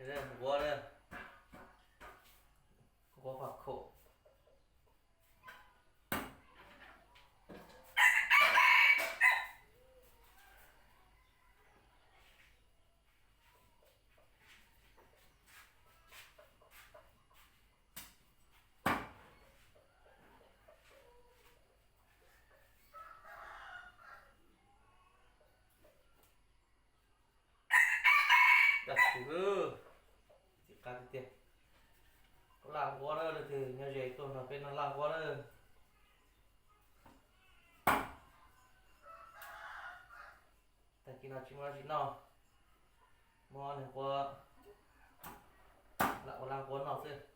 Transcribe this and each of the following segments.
Nquab, nquab paj khaum. Dag kug, txiv qab tiag tiag. Laj nquab na, leej twg nyob ze tuaj nrog peb noj laj nquab na. Tag kis no tsis muaj dab tsi noj, muab nws nquab, lam ua laj nquab noj xwb.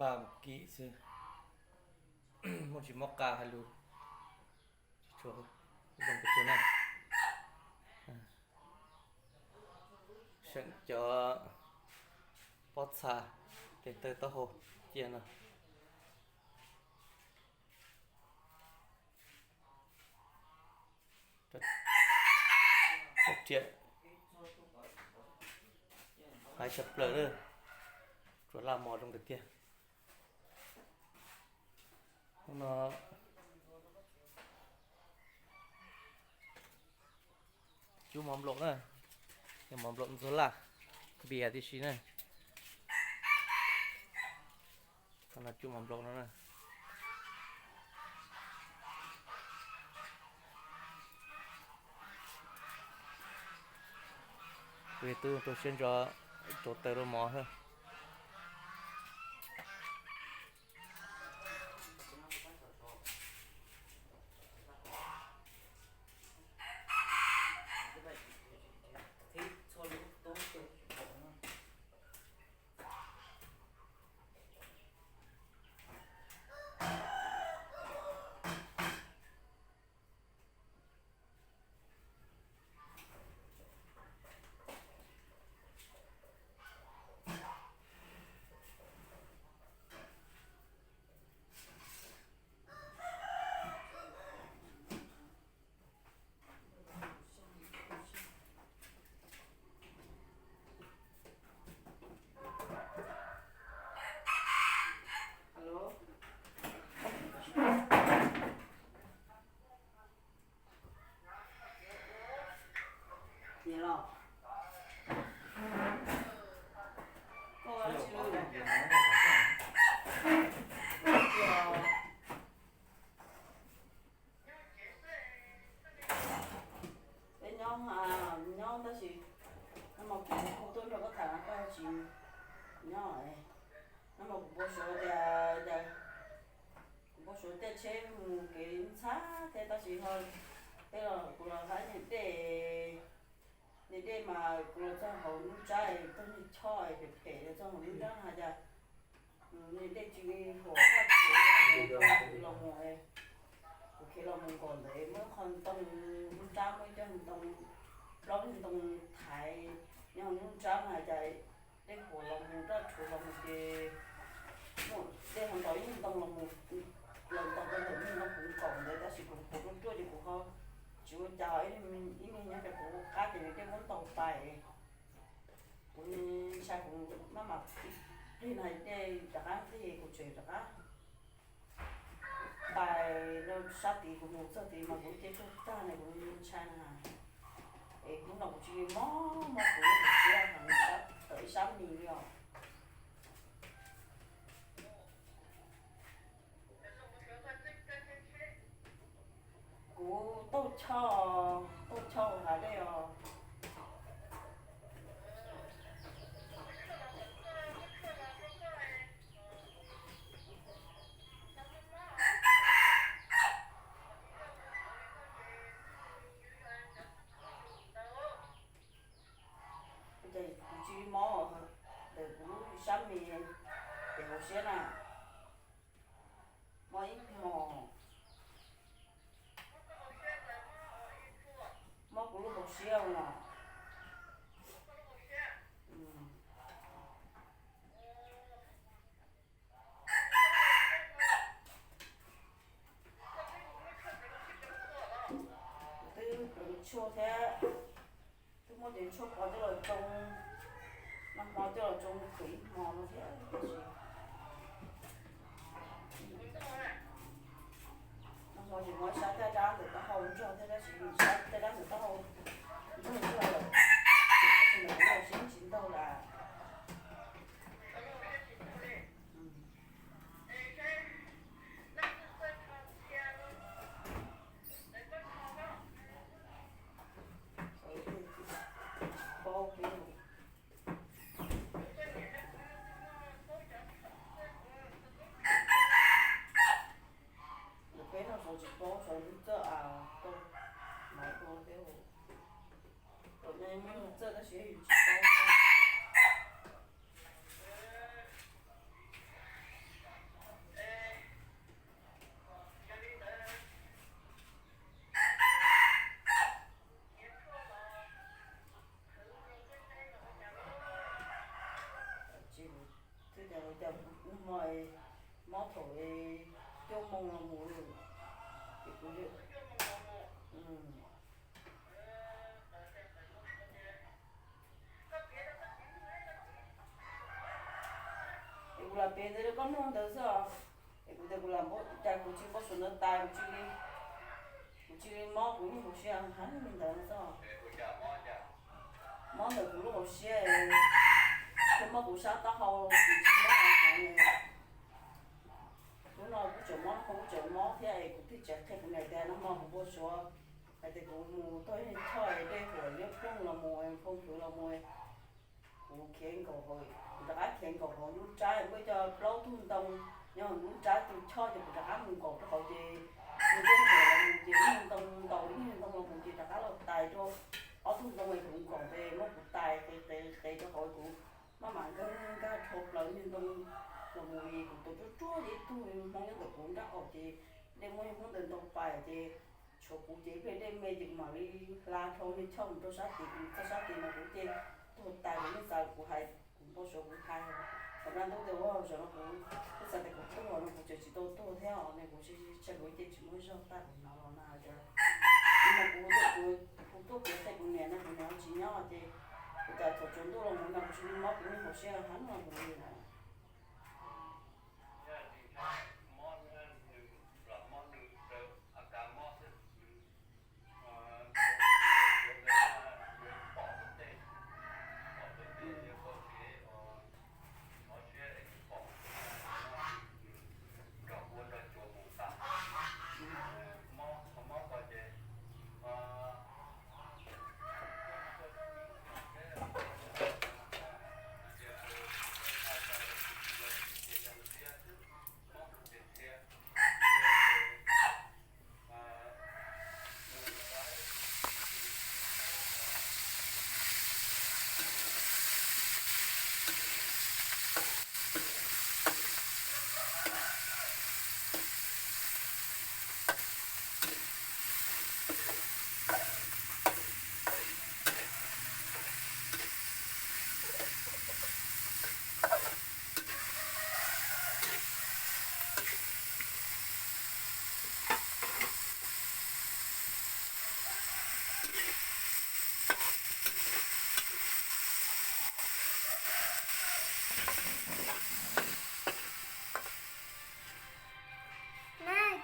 Mus kim xwb, muaj tsis muaj qa hais lus, tsuas zoo pes tsawg na. Seem cov pob txha, tes taw taub hau cia no. Riam hais tshaj plaws lawm, tsuas laj mos zoo tiag tiag. Hnub no cub mov nplaum na, yog mov nplaum ntxuag laj, npias tib si na. Hnub no cub mov nplaum no na. Kuv yog tub rau siab ntso rau taws rau mov xwb. Peb nyob, nyob tab sis nag hmo kuv tuaj nrog koj tham no koj tsis nyob. Nag hmo kuv npau suav tias, kuv npau suav caij tsheb mus kev ntxhab thiab tab sis ho peb los kuv los hab niag dej, niag dej mas kuv los txog hauv nruab nrab, txog niag choj phem phem los txog hauv nruab nrab no hais tias niag dej tsis huam tag, kuv los mus, kuv khiav los mus nkaum ntawd muaj ib qho ntoo nruab nrab, muaj ib co ntoo, plaub niag ntoo thaiv nyob hauv nruab nrab no hais tias dej huam los mus raj rhuav los mus ces muaj dej ho ntaus ib niag ntoo los mus, los ntaus rau ntawm niag ntoo kuv nkaum ntawd tab sis kuv qhuav ruaj ruaj ces kuv ho tsis ua cas, ib niag nyob rau kuv qab ces nws dej muab ntaus pais. Kuv ntshai kuv maj mam plig no dej rov qab plig kuv tseem rov qab pais rau sab tid, kuv mus txog tid mas kuv cia tuag tag na, kuv ntshai na. Es hnub no kuv tsis mob mob kuv lub hauv siab heev tawm ib sab mis li os. Kuv tauj choj, tauj choj hav dej os. Ces kuv tsis mob ntawm kuv lub sab mis, ces hauv siab na, mob ib hmos. Mob kuv lub hauv siab os. Twb pleev tshuaj thiab, twb muab cov tshuaj pov coj los tsoo, nag hmo coj los tsoo khwv ib hmo no thiab tab sis nag hmo ces muab ib sab caj dab ntawm taub hau nrog thiab tab sis sab caj dab ntawm taub hau nrog nrog lawm, tab sis ntawm kuv lub hauv siab tsis ntaug lawm. Paub peb, peb no xyov tsis paub xyov lub txawj a, tau maiv ua thiab, tau nyob ib lub txawj tab sis yus tsis paub. thaum cuaj moos los mus, ces kuv, es kuv lam piav ntawd rau koj mloog ntawd xwb os. Es kuv tias kuv lam, cas kuv tsis npau suav ntawd tas, kuv tsis li, kuv tsis li mob kuv lub hauv siab heev li ntawd xwb. Mob ntawm kuv lub hauv siab, thiab mob kuv sab taub hau, kuv tsis mob heev heev. Hnub no kuj tseem mob, kuj tseem mob thiab es kuv thiaj tsis qhia kuv niam tias nag hmo kuv npau suav hais tias kuv mus taug choj dej huam liab ploog los mus, phoo plhwv los mus, kuv khiav nkaum, kuv rov qab khiav nkaum hauv lub nrab, muaj ib co plaub tug ntoo nyob hauv lub nrab tus choj, ces kuv rov qab mus nkaum rau hauv ces mus dej huam los mus ces ib nyuag ntoo nkaus, ib nyuag ntoo los mus ces rov qab los tais rau ob tug ntoo es kuv nkaum ces muab kuv tais qev qev qev rau hauv, kuv maj mam nkag nkag dhau plaws ib nyuag ntoo los mus, kuv tus ruaj ruaj ib tug Hmoob nyob ntawm kuv nrab qaum ces dej muab Hmoob ntawd ntoo pais ces tshuav kuv ces ib pliag dej me ces kuv mam li hla dhau niag choj mus rau sab tid, kuv txog sab tid mas kuv ces tuag tas, kuv yeej xav kuv hais, kuv npau suav kuv hais, thaum nag ntub tias ua zaum no kuv twb xav tias kuv tuag no kuv tseem tsis tau tuag thiab os, ne kuv tsis, kuv ces tsis muaj zog tag kuv hnov los na tias nim no kuv tuaj, kuv tuaj kev qhia kuv niam no kuv niam tsis nyob ces kuv tias thaum tsaus ntuj los mus no kuv tsis mob kuv lub hauv siab heev no kuv li na.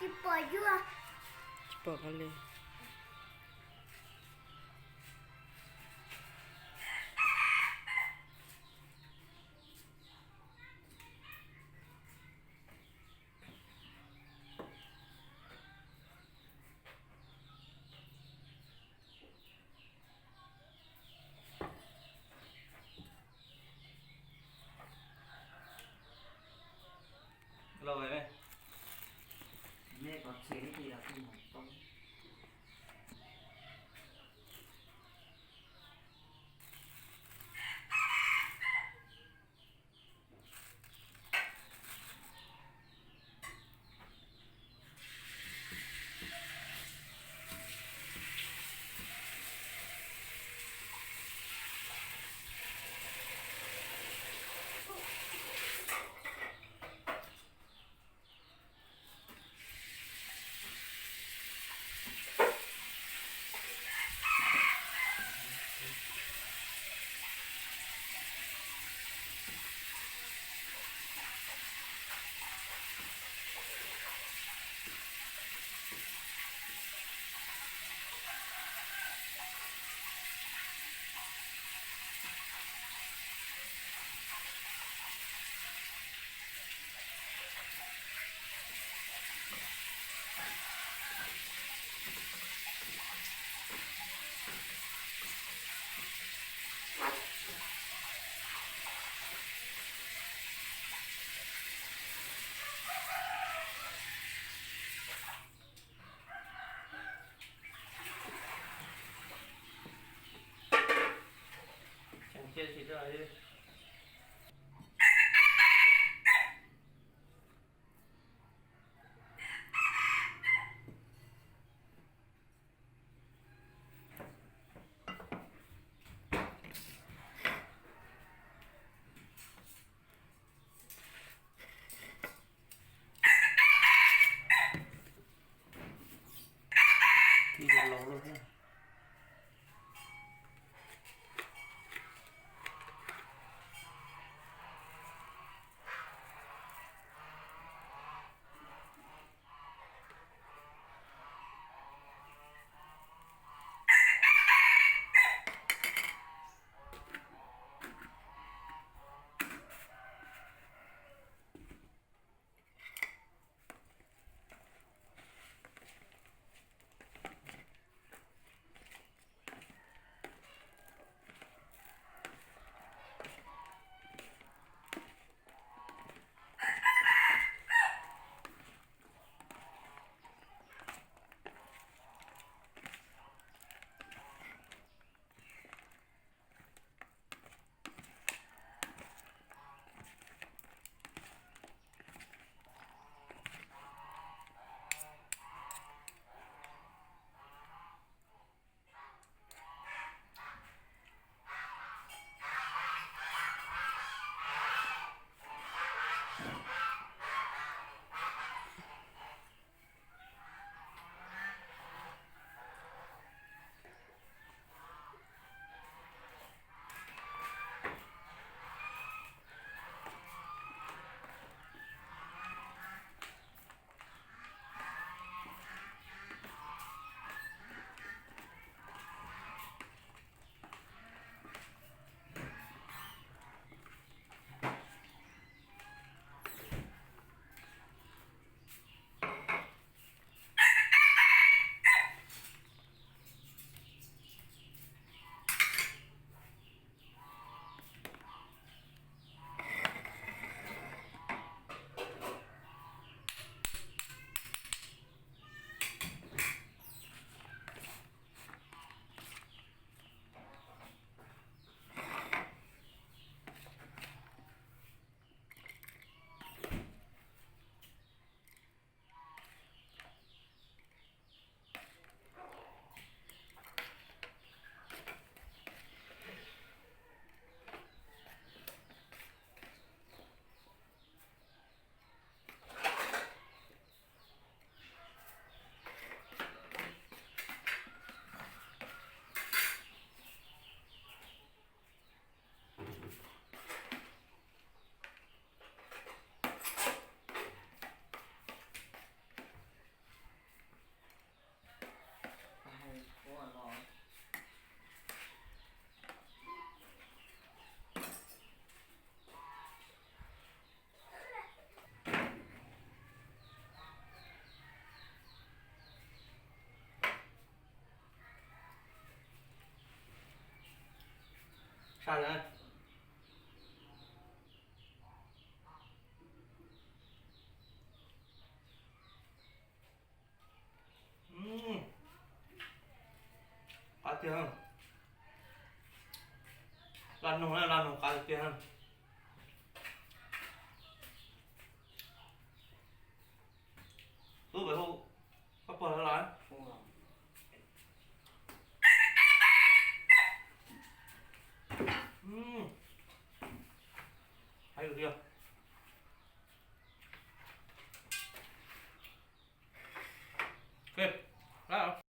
Tsis pom qhov li. Los ne, nej có chén thì là tôi muốn tống. Sab lawm. Qab tiag. Laj noog, laj noog qab tiag. Tub pem hu koj pog lawv los. Hais tiag.